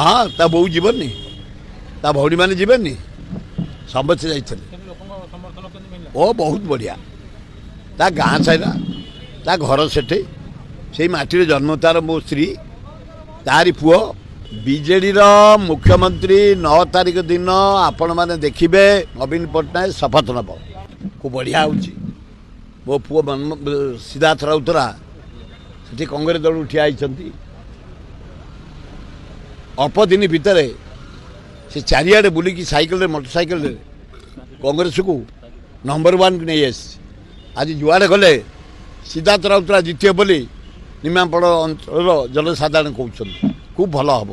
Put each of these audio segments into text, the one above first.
ହଁ, ତା ବୋଉ ଯିବନି, ତା ଭଉଣୀମାନେ ଯିବେନି, ସମସ୍ତେ ଯାଇଥିଲେ। ଓ ବହୁତ ବଢ଼ିଆ। ତା ଗାଁ ସାଇଲା, ତା ଘର ସେଠି, ସେଇ ମାଟିରେ ଜନ୍ମ ତାର। ମୋ ସ୍ତ୍ରୀ, ତାରି ପୁଅ ବିଜେଡ଼ିର ମୁଖ୍ୟମନ୍ତ୍ରୀ। 9 ତାରିଖ ଦିନ ଆପଣମାନେ ଦେଖିବେ, ନବୀନ ପଟ୍ଟନାୟକ ଶପଥ ନେବ। ଖୁବ୍ ବଢ଼ିଆ ହେଉଛି। ମୋ ପୁଅ ସିଦ୍ଧାର୍ଥ ରାଉତରା ସେଠି କଂଗ୍ରେସ ଦଳରୁ ଠିଆ ହେଇଛନ୍ତି। ଅଳ୍ପ ଦିନ ଭିତରେ ସେ ଚାରିଆଡ଼େ ବୁଲିକି ସାଇକେଲରେ, ମୋଟର ସାଇକେଲରେ କଂଗ୍ରେସକୁ ନମ୍ବର ୱାନ୍କୁ ନେଇ ଆସିଛି। ଆଜି ଯୁଆଡ଼େ ଗଲେ ସିଦ୍ଧାର୍ଥ ରାଉତରା ଜିତିବ ବୋଲି ନିମାପଡ଼ ଅଞ୍ଚଳର ଜନସାଧାରଣ କହୁଛନ୍ତି। ଖୁବ୍ ଭଲ ହେବ।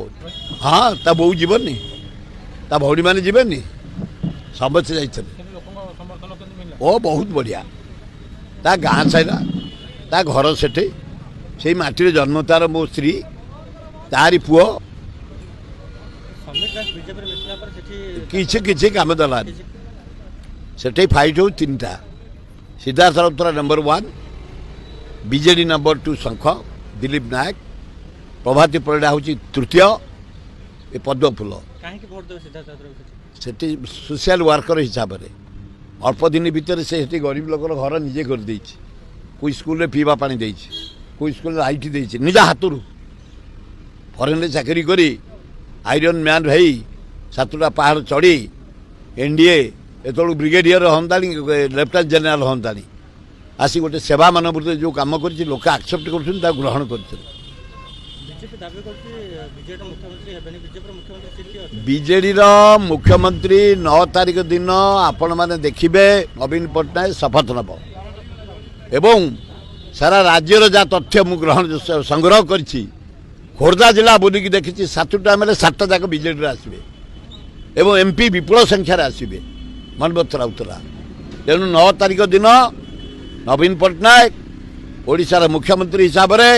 ହଁ, ତା ବୋଉ ଯିବନି, ତା ଭଉଣୀମାନେ ଯିବେନି, ସମସ୍ତେ ଯାଇଥିଲେ। ଓ ବହୁତ ବଢ଼ିଆ। ତା ଗାଁ ସାଇଲା, ତା ଘର ସେଠି, ସେଇ ମାଟିରେ ଜନ୍ମ ତାର। ମୋ ସ୍ତ୍ରୀ, ତାରି ପୁଅ। ସମୀର ଦାସ ବିଜେପିରେ ମିଶିଲା ପରେ ସେଠି କିଛି କିଛି କାମ ଦେଲାନି। ସେଠି ଫାଇଟ୍ ହେଉଛି ତିନିଟା। Siddharth Routray number 1, BJD number 2 ଶଙ୍ଖ ଦିଲ୍ଲୀପ ନାୟକ, ପ୍ରଭାତୀ ପରିଡ଼ା ହେଉଛି ତୃତୀୟ, ଏ ପଦ୍ମଫୁଲ। କାହିଁକି ଭୋଟ ଦେବେ ସିଦ୍ଧାର୍ଥ ରାଉତରାକୁ ସେଠି? ସେଠି ସୋସିଆଲ ୱାର୍କର ହିସାବରେ ଅଳ୍ପ ଦିନ ଭିତରେ ସେ ସେଠି ଗରିବ ଲୋକର ଘର ନିଜେ କରିଦେଇଛି। କେଉଁ ସ୍କୁଲରେ ପିଇବା ପାଣି ଦେଇଛି, କେଉଁ ସ୍କୁଲରେ ଲାଇଟ୍ ଦେଇଛି ନିଜ ହାତରୁ। ଫରେନରେ ଚାକିରି କରି ଆଇରନ୍ ମ୍ୟାନ୍ ହେଇ 7ଟା ପାହାଡ଼ ଚଢ଼ି ଏନ୍ଡିଏ ଏତେବେଳକୁ ବ୍ରିଗେଡ଼ିୟର ହୁଅନ୍ତାଣି, ଲେଫ୍ଟନାଣ୍ଟ ଜେନେରାଲ ହୁଅନ୍ତାଣି, ଆସି ଗୋଟେ ସେବା ମନୋବୃତ୍ତିରେ ଯେଉଁ କାମ କରିଛି, ଲୋକ ଆକ୍ସେପ୍ଟ କରୁଛନ୍ତି, ତାକୁ ଗ୍ରହଣ କରିଛନ୍ତି। ବିଜେପି ଦାବି କରୁଛି ବିଜେଡିର ମୁଖ୍ୟମନ୍ତ୍ରୀ ହେବେନି, ବିଜେପିର ମୁଖ୍ୟମନ୍ତ୍ରୀ ସିଟ୍ କିଏ ଅଛି? ବିଜେଡ଼ିର ମୁଖ୍ୟମନ୍ତ୍ରୀ 9 ତାରିଖ ଦିନ ଆପଣମାନେ ଦେଖିବେ, ନବୀନ ପଟ୍ଟନାୟକ ଶପଥ ନେବ। ଏବଂ ସାରା ରାଜ୍ୟର ଯାହା ତଥ୍ୟ ମୁଁ ଗ୍ରହଣ ସଂଗ୍ରହ କରିଛି, ଖୋର୍ଦ୍ଧା ଜିଲ୍ଲା ବୁଲିକି ଦେଖିଛି, 7ଟା ଏମ୍ଏଲ୍ଏ 7ଟା ଯାକ ବିଜେଡ଼ିରେ ଆସିବେ ଏବଂ ଏମ୍ପି ବିପୁଳ ସଂଖ୍ୟାରେ ଆସିବେ ମନ୍ମଥ ରାଉତରା। ତେଣୁ 9 ତାରିଖ ଦିନ ନବୀନ ପଟ୍ଟନାୟକ ଓଡ଼ିଶାର ମୁଖ୍ୟମନ୍ତ୍ରୀ ହିସାବରେ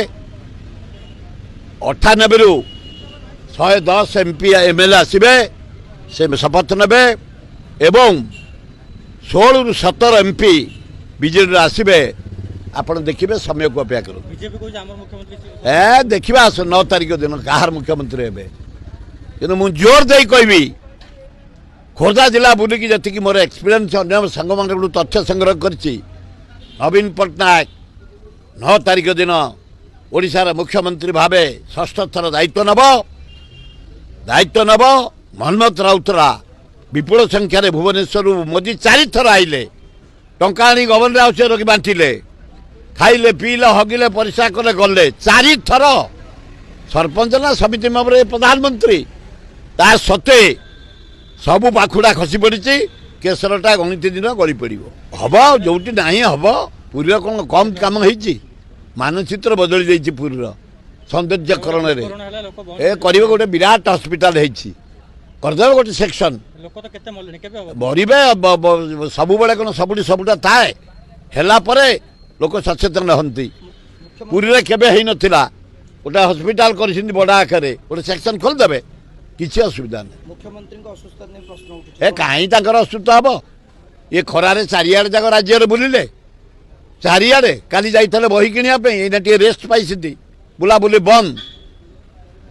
98ରୁ 110 ଏମ୍ପି ଏମ୍ଏଲ୍ଏ ଆସିବେ, ସେ ଶପଥ ନେବେ ଏବଂ 16ରୁ 17 ଏମ୍ପି ବିଜେଡ଼ିରୁ ଆସିବେ। ଆପଣ ଦେଖିବେ, ସମୟକୁ ଅପେକ୍ଷା କରନ୍ତୁ। ବିଜେପି କହୁଛି ଆମର ମୁଖ୍ୟମନ୍ତ୍ରୀ ସିଏ। ଦେଖିବା ଆସ 9 ତାରିଖ ଦିନ କାହାର ମୁଖ୍ୟମନ୍ତ୍ରୀ ହେବେ। କିନ୍ତୁ ମୁଁ ଜୋର ଦେଇ କହିବି, ଖୋର୍ଦ୍ଧା ଜିଲ୍ଲା ବୁଲିକି ଯେତିକି ମୋର ଏକ୍ସପିରିଏନ୍ସ, ଅନ୍ୟ ସାଙ୍ଗମାନଙ୍କଠୁ ତଥ୍ୟ ସଂଗ୍ରହ କରିଛି, ନବୀନ ପଟ୍ଟନାୟକ 9 ତାରିଖ ଦିନ ଓଡ଼ିଶାର ମୁଖ୍ୟମନ୍ତ୍ରୀ ଭାବେ ଷଷ୍ଠ ଥର ଦାୟିତ୍ୱ ନେବ, ଦାୟିତ୍ୱ ନେବ। ମନ୍ମଥ ରାଉତରା ବିପୁଳ ସଂଖ୍ୟାରେ ଭୁବନେଶ୍ୱରରୁ, ମୋଦି ଚାରିଥର ଆଇଲେ, ଟଙ୍କା ଆଣି ଗଭର୍ଣ୍ଣର ହାଉସରେ ରଖି ବାଣ୍ଟିଲେ, ଖାଇଲେ, ପିଇଲେ, ହଗିଲେ, ପରିସ୍ରା କଲେ, ଗଲେ। ଚାରିଥର ସରପଞ୍ଚ ନା ସମିତି ମେମ୍ବର ପ୍ରଧାନମନ୍ତ୍ରୀ, ତା ସତ୍ତ୍ୱେ ସବୁ ପାଖୁଡ଼ା ଖସି ପଡ଼ିଛି। କେଶରଟା ଗଣିତି ଦିନ ଗଳି ପଡ଼ିବ। ହବ, ଯୋଉଠି ନାହିଁ ହବ। ପୁରୀର କ'ଣ କମ୍ କାମ ହେଇଛି? ମାନଚିତ୍ର ବଦଳି ଯାଇଛି ପୁରୀର ସୌନ୍ଦର୍ଯ୍ୟକରଣରେ। କରୋନା ହେଲା, ଲୋକ ବନ୍ଦ। ଏ କରିବେ, ଗୋଟେ ବିରାଟ ହସ୍ପିଟାଲ ହେଇଛି, କରିଦେବେ ଗୋଟେ ସେକ୍ସନ। ଲୋକ ତ କେତେ ମଲେଣି, କେବେ ହବ? ମରିବେ। ସବୁବେଳେ କ'ଣ ସବୁଠି ସବୁଟା ଥାଏ? ହେଲା ପରେ ଲୋକ ସଚେତନ ହୁଅନ୍ତି। ପୁରୀରେ କେବେ ହେଇନଥିଲା, ଗୋଟେ ହସ୍ପିଟାଲ କରିଛନ୍ତି ବଡ଼ ଆକାରରେ, ଗୋଟେ ସେକ୍ସନ ଖୋଲିଦେବେ, କିଛି ଅସୁବିଧା ନାହିଁ। ମୁଖ୍ୟମନ୍ତ୍ରୀଙ୍କ ଅସୁସ୍ଥତା ନେଇ ପ୍ରଶ୍ନ ଉଠୁଛି। ଏ କାହିଁ ତାଙ୍କର ଅସୁସ୍ଥ ହବ? ଇଏ ଖରାରେ ଚାରିଆଡ଼େ ଯାକ ରାଜ୍ୟରେ ବୁଲିଲେ ଚାରିଆଡ଼େ। କାଲି ଯାଇଥିଲେ ବହି କିଣିବା ପାଇଁ, ଏଇନା ଟିକେ ରେଷ୍ଟ ପାଇଛନ୍ତି, ବୁଲାବୁଲି ବନ୍ଦ,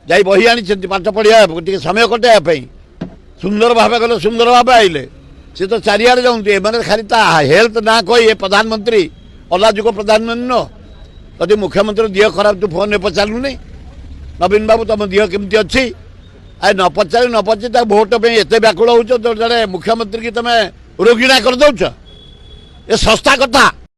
ଯାଇ ବହି ଆଣିଛନ୍ତି ପାଠ ପଢ଼ିବା, ଟିକେ ସମୟ କଟାଇବା ପାଇଁ। ସୁନ୍ଦର ଭାବେ ଗଲେ, ସୁନ୍ଦର ଭାବେ ଆଇଲେ। ସେ ତ ଚାରିଆଡ଼େ ଯାଉଛନ୍ତି। ଏମାନେ ଖାଲି ତା ହେଲ୍ଥ ନାଁ କହି, ଏ ପ୍ରଧାନମନ୍ତ୍ରୀ ଅଲାଯୁଗ ପ୍ରଧାନମନ୍ତ୍ରୀ ନୁହଁ। ଯଦି ମୁଖ୍ୟମନ୍ତ୍ରୀ ଦେହ ଖରାପ, ତୁ ଫୋନ୍ରେ ପଚାରିଲୁନି, ନବୀନ ବାବୁ ତମ ଦେହ କେମିତି ଅଛି? ଆ ନ ପଚାରି ନ ପଚାରି ତା ଭୋଟ ପାଇଁ ଏତେ ବ୍ୟାକୁଳ ହେଉଛ, ତ ଜଣେ ମୁଖ୍ୟମନ୍ତ୍ରୀ କି ତମେ ରୋଗିଣା କରିଦେଉଛ। ଏ ଶସ୍ତା କଥା।